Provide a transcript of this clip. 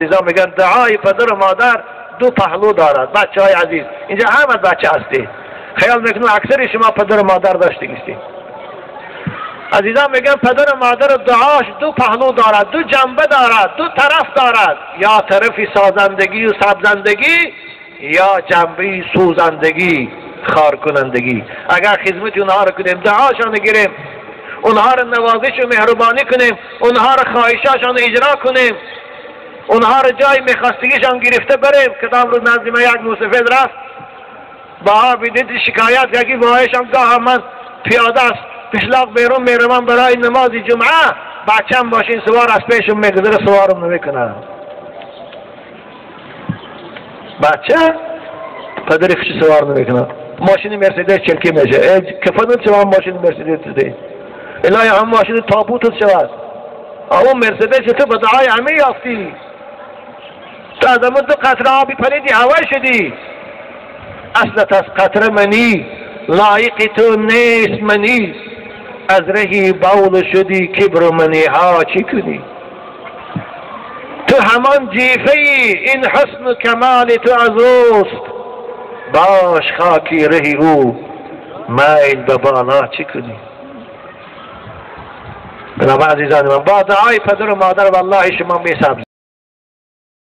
عزیزان میگن دعای پدر و مادر دو پهلو دارد. بچه های عزیز، اینجا همه بچه هستی، خیال میکنم اکثر شما پدر و مادر داشته نیستید. عزیزان میگن پدر و مادر دعاش دو پهلو دارد، دو جنبه دارد، دو طرف دارد، یا طرفی سازندگی و سبزندگی یا جنبه سوزندگی، خار کنندگی. اگر خدمت اونها رو کنیم، دعاشان گیریم، اونها رو نوازش و مهربانی کنیم، اونها رو خواهشاشان اجرا کنیم، اونها رو جای میخواستگیشان گرفته بریم. کدام روز نزد من یک موسفید رفت با بیدید شکایت، یکی باهایشان گاه من پیاده است پشلاق بیرون میرم برای نماز جمعه، بچم ماشین سوار از پیشم میگذره، سوارم نمیکنه. بچه پدر خوش سوار نمیکنه، ماشین مرسدس چلکی میشه، کفنت شما ماشین مرسدس ده، الهی هم ماشین تابوتت شود، اون مرسدس تو به دعای همه یافتی، تو از دو قطره آبی پلیدی هوای شدی، اصلت از قطره منی لایق تو نیست منی، از رهی بول شدی کبر منی ها چی کنی؟ تو همان جیفه ای، این حسن و کمال تو از اوست، باش خاکی رهی او میل به بالا چی کنی؟ بنابراین عزیزان من، با دعای پدر و مادر والله شما میسبزید.